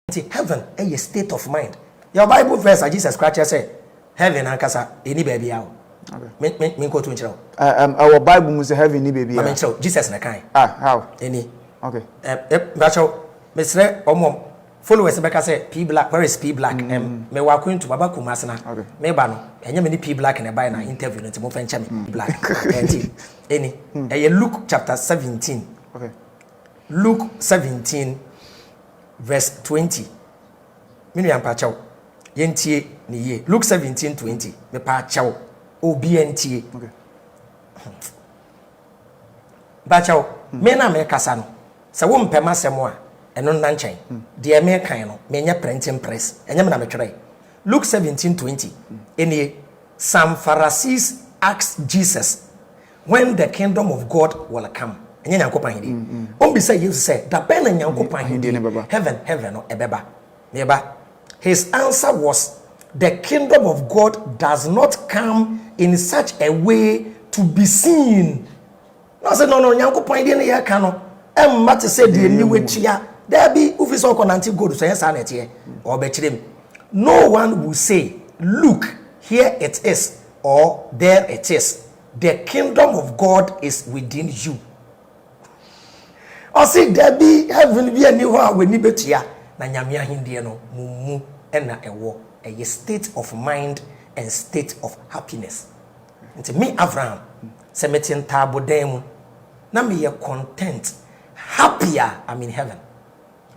Nti heaven yɛ state of mind. Yɛwɔ Bible verse a Jesus koraa kyerɛ sɛ heaven ankasa ɛni baabi a o. Me me me nkotu nkyerɛ wo. Ɛwɔ Bible mu sɛ heaven ni baabi a. Ma me nkyerɛ wo, Jesus na ɛkae. Ah, how? Ɛni. Okay. Ɛ mpakyɛw, mesrɛ wɔn followers bɛka sɛ P Black, where is P Black? Mewɔ akwantu, maba Kumasi na meba no, ɛnyɛ me ne P Black na ɛbae na interview no nti momfa nkyɛ me. P Black. Ɛnti, ɛni. Ɛyɛ Luke chapter 17. Okay. Luke 17 verse 20. Me nua mpakyɛw, yɛntie ne yie. Luke 17:20. Mepaakyɛw, obiara ntie. Okay. Mpakyɛw, me na mekasa no, sɛ wompɛ m'asɛm a, ɛno nna nkyɛn. Deɛ mekan no, menyɛ printing press. Ɛnyɛ me na metwerɛe. Luke 17:20. Ɛnie, some Pharisees asked Jesus when the kingdom of God will come. Ɛnyɛ Nyankopɔn ahenni. Ɔmbisa Yesu sɛ, da bɛn na Nyankopɔn ahenni, heaven, heaven no, ɛbɛba? Meba. His answer was, the kingdom of God does not come in such a way to be seen. Na ɔsɛ, no, Nyankopɔn ahenni no yɛka no, ɛmma te sɛ deɛ niwe tua. Daabi, wofi sɛ ɔkɔnante gold so, ɛnyɛ saa na ɛteɛ. Ɔbɛkyerɛ mu. No one will say, look, here it is, or there it is. The kingdom of God is within you. Ɔsi dabi, heaven bi ani hɔ a w'ani bɛtua na Nyame ahendeɛ no mo mu ɛna ɛwɔ. Ɛyɛ state of mind and state of happiness. Nti me Avraham, sɛ mete ntaabodan mu na meyɛ content, happy a, I'm in heaven.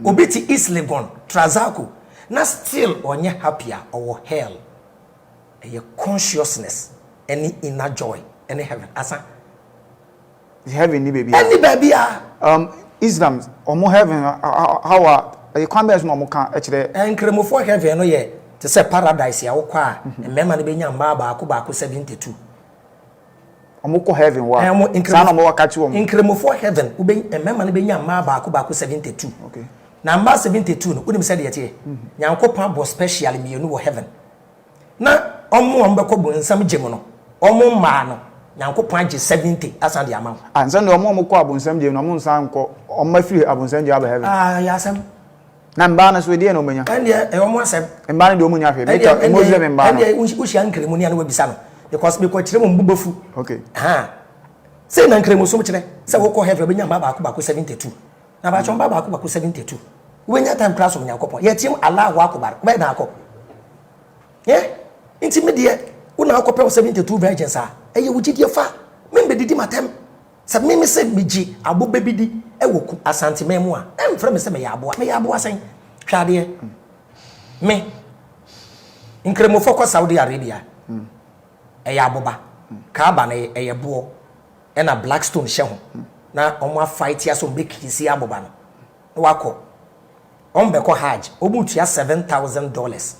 Obi te East Legon, Trazaco, na still ɔnyɛ happy a, ɔwɔ hell. Ɛyɛ consciousness ɛne inner joy ɛne heaven asa. Heaven ni baabi a. Ɛni baabi a. Islam, ɔmo heaven how a ɛyɛ kwan bɛyɛ so na ɔmo ka kyerɛ? Nkramofoɔ heaven no yɛ te sɛ paradise a wokɔ a, mmarima no bɛnya mmaa baako baako 72. Ɔmo kɔ heaven wɔ a, saa na ɔmo wɔ ka kyerɛ wɔn. Nkramofoɔ heaven, mmarima no bɛnya mmaa baako baako 72. Okay. Na mmaa 72 no, wonim sɛdeɛ ɛteɛ? Nyankopɔn abɔ special mmienu wɔ heaven. Na ɔmo a ɔmo bɛkɔ bonsam gye mu no, ɔmo mmaa no, Nyankopɔn agye 70 asan de ama wo. Ah, nsɛm deɛ ɔmo a ɔmo kɔ abonsam gye mu no, ɔmo nsan nkɔ, ɔmo afiri abonsam gye aba heaven. Ah, yɛ asɛm. Na mmaa no so deɛ na ɔmo nya? Ɛndeɛ ɛyɛ ɔmo asɛm. Mmaa no deɛ ɔmo nya hwee. Meka Muslim mmaa no. Ɛndeɛ wohyia nkramoni a na wabisa no because mekɔ kyerɛ mu mbu bɛfu. Okay. Ha. Sɛ na nkramosom kyerɛ sɛ wokɔ heaven wobɛnya mmaa baako baako 72. Na baakyɛ mmaa baako baako 72. Wobɛnya time koraa som Nyankopɔn. Yɛteam Allahu Akbar. Wobɛyɛ na akɔ. Yeah? Nti me deɛ, wo na akɔpɛ wo 72 virgins a, ɛyɛ wo gyidie fa. Membɛdidi m'atɛm. Sɛ me sɛ megye aboba bi di ɛwɔ ku Asanteman mu a, ɛmfrɛ me sɛ meyɛ aboa. Meyɛ aboa sɛn? Hwɛ adeɛ. Me, Nkramofo kɔ Saudi Arabia. Ɛyɛ aboba. Kaaba no ɛyɛ boɔ. Ɛna blackstone hyɛ ho. Na wɔn afight asɛ wɔn bɛkisi aboba no. Na wakɔ. Wɔn bɛkɔ Hajj. Wɔn tua $7,000.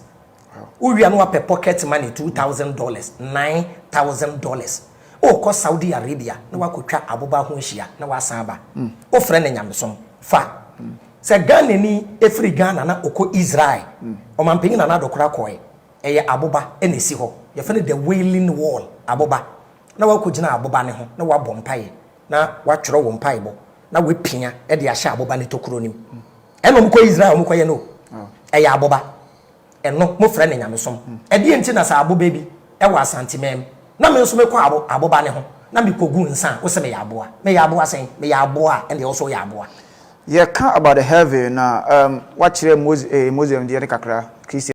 Wowia no wapɛ pocket money $2,000, $9,000. Wokɔ Saudi Arabia na wakɔtwa aboba ho ahyia na wasan aba. Wofrɛ no nyamesom. Fa. Sɛ Ghana ni efiri Ghana na okɔ Israel, ɔmanpanyin Nana Addo koraa kɔɛ. Ɛyɛ aboba ɛna esi hɔ. Yɛfrɛ no the Wailing Wall aboba. Na wakɔgyina aboba ne ho na wabɔ mpaeɛ na watwerɛ wɔ mpaebɔ na wapia ɛde ahyɛ aboba ne tokuro nim. Ɛna ɔmo kɔ Israel, ɔmo kɔyɛ no. Ɛyɛ aboba. Ɛno mofrɛ no nyamesom. Ɛdeɛ nti na sɛ aboba bi ɛwɔ Asanteman na me nso mekɔ aboba ne ho na mekɔgu nsa a, wo sɛ meyɛ aboa? Meyɛ aboa sɛn? Meyɛ aboa a, ɛndeɛ wo so woyɛ aboa. Yɛka about the heaven na wakyerɛ Muslim deɛ ne kakra, Christian.